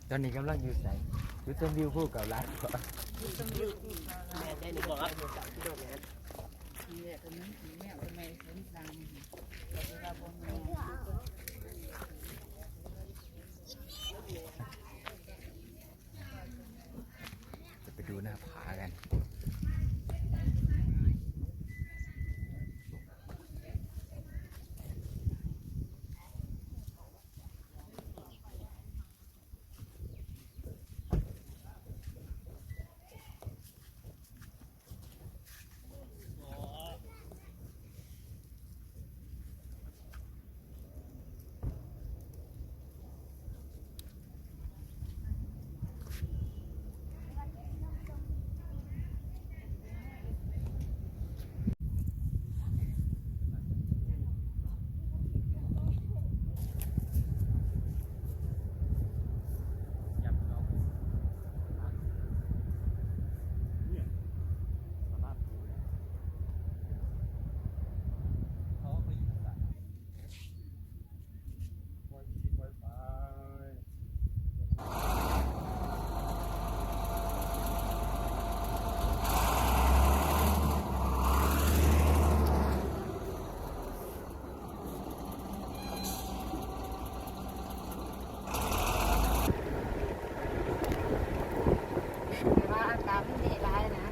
ຕອນນີ້ກຳລັງຢູ່ໃສ? ຢູ່ຊົມວິວພູເກົ້າລ້ານບໍ່? ຈະໄປດູໜ້າຜາກັນ. ແຕ່ວ່າອາກາດມັນດີຫຼາຍນະ.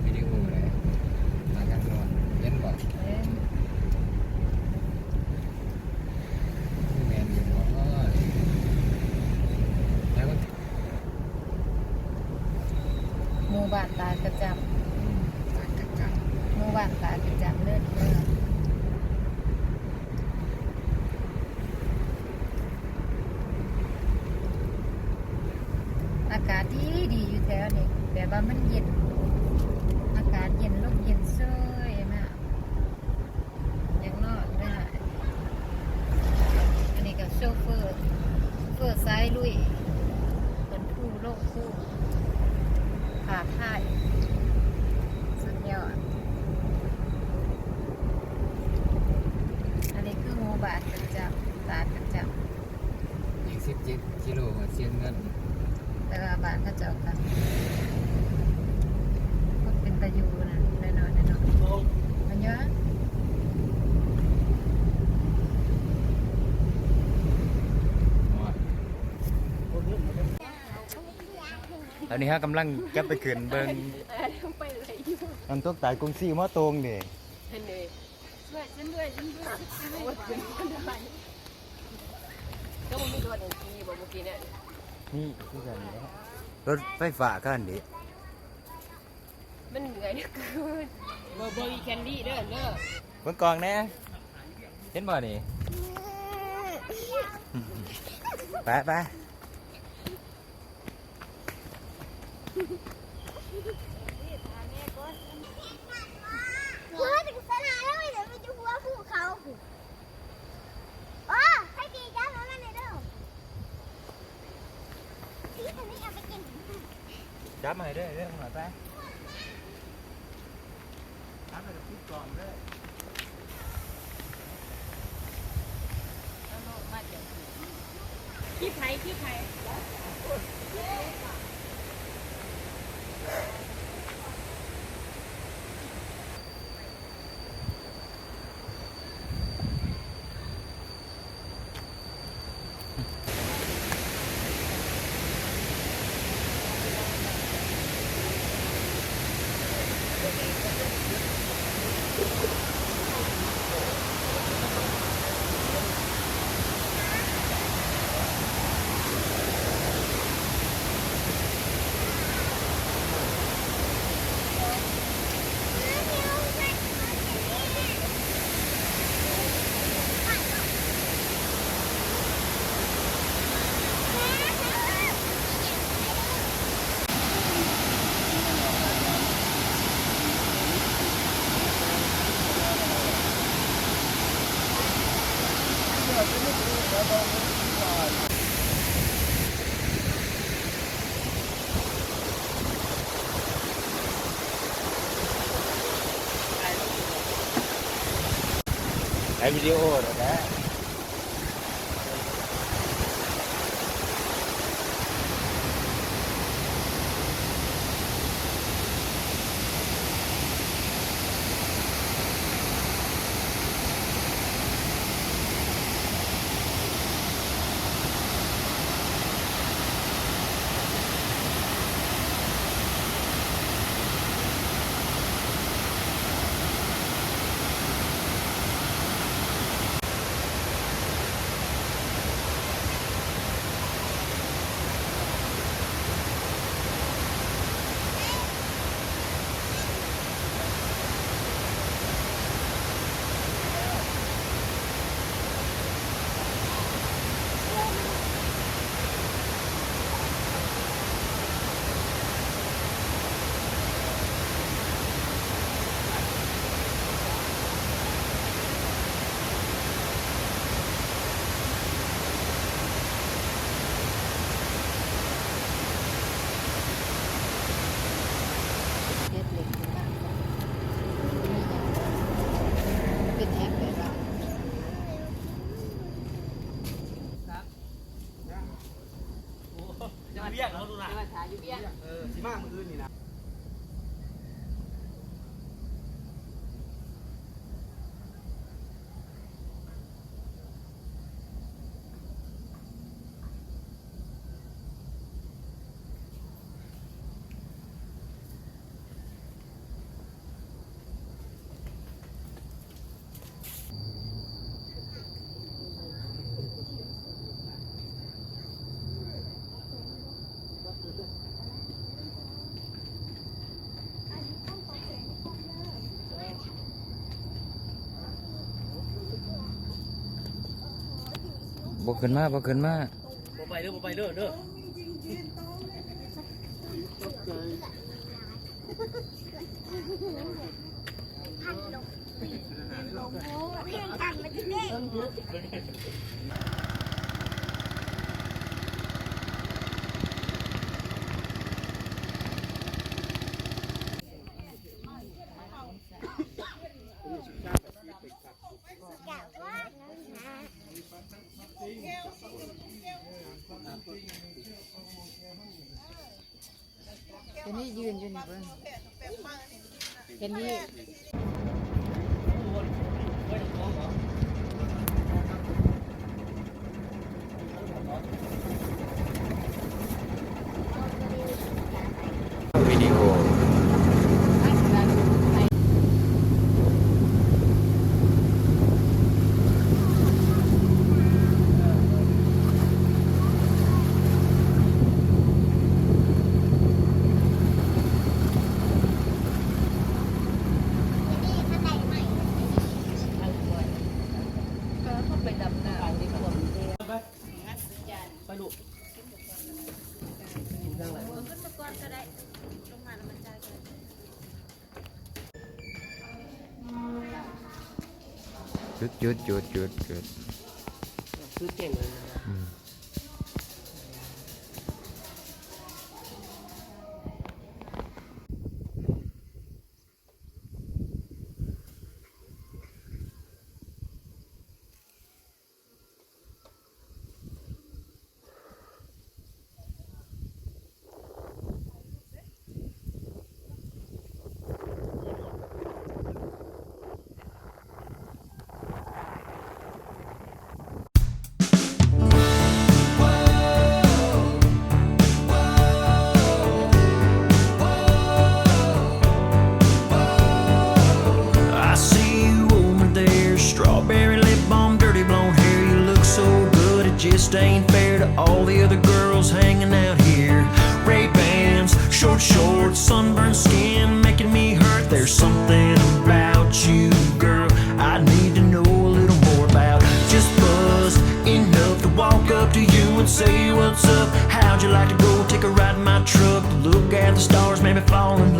ວິດີໂອເດ້ ມາຈາກໂນນ ເຫັນບໍ່? ເຫັນ. ແມ່ນຢູ່ບໍ່? ໂອ້ຍ ແລ້ວ ໝູ່ບ້ານຕາດກະຈຳ ອືມ ຕາດກະຈຳ ໝູ່ບ້ານຕາດກະຈຳເລີດເດີ. ອາກາດດີດີຢູ່ແຖວນີ້ ແບບວ່າມັນເຢັນ ອາກາດເຢັນ ລົມເຢັນເຊີຍນະ. ຍັງເນາະ ເນາະ. ອັນນີ້ກໍໂຊເຟີ ເຟີສາຍລຸຍ ເພິ່ນພູລົງພູ ທ້າທາຍ ສຸດຍອດ. ອັນນີ້ຄືໝູ່ບ້ານກະຈຳ ຕາດກະຈຳ. ອີກສິບເຈັດກິໂລຮອດຊຽງເງິນ ແຕ່ວ່າບ້ານເຂົາເຈົ້າກໍ ຄົນເປັນຕາຢູ່ນະ ແນ່ນອນ ແນ່ນອນ ມັນເຍາະ. ຕອນນີ້ເຮົາກຳລັງຈະໄປຂຶ້ນເບິ່ງ ນ້ຳຕົກຕາດກຸງຊີໝໍໂຕ່ງເດ້ ເຫັນເດ້. ເມື່ອຍ ເມື່ອຍ ເມື່ອຍ ເມື່ອຍ ໂອ້ຍ ເປັນໄດ້. ເຈົ້າບໍ່ມີລົດອັນຂີ່ບໍ່ ບໍ່ຂີ່ແນວນີ້? ມີຄືກັນແຫຼະ ລົດໄຟຟ້າຄັນນີ້ ມັນເມື່ອຍເຫຼືອເກີນ. ບໍ່ ບໍ່ມີແຄນດີເດີ ເດີ ເບິ່ງກ້ອງແດ່ ເຫັນບໍ່ນີ້? ໄປ ໄປ. ເອີ ໃຫ້ດີຈັບເອົາມາແດ່ເດີ. ຈັບມາໃຫ້ເດີ ເດີ ໜ້ອຍໄປ. ຂີ້ໄຜ ຂີ້ໄຜ. ถ่ายวิดีโอแล้วนะ เฮ็ดแอปแบบว่า ครับ โอ้ จะมาเรียกเขาดูนะ จะมาถ่ายอยู่เวียง เออ สิมามื้ออื่นนี่นะ บ่ขึ้นมา บ่ขึ้นมา บ่ไปเด้อ บ่ไปเด้อ เด้อ เดี๋ยวนี้ยืนอยู่นี่เบิ่ง เดี๋ยวนี้ วิดีโอ ไปลูก หยุด หยุด หยุด หยุด หยุด คือเก่งเลยนะ อืม Ain't fair to all the other girls hanging out here. Ray-Bans, short shorts, sunburned skin, making me hurt. There's something about you, girl, I need to know a little more about. Just buzz enough to walk up to you and say, "What's up? How'd you like to go take a ride in my truck? Look at the stars, maybe fall in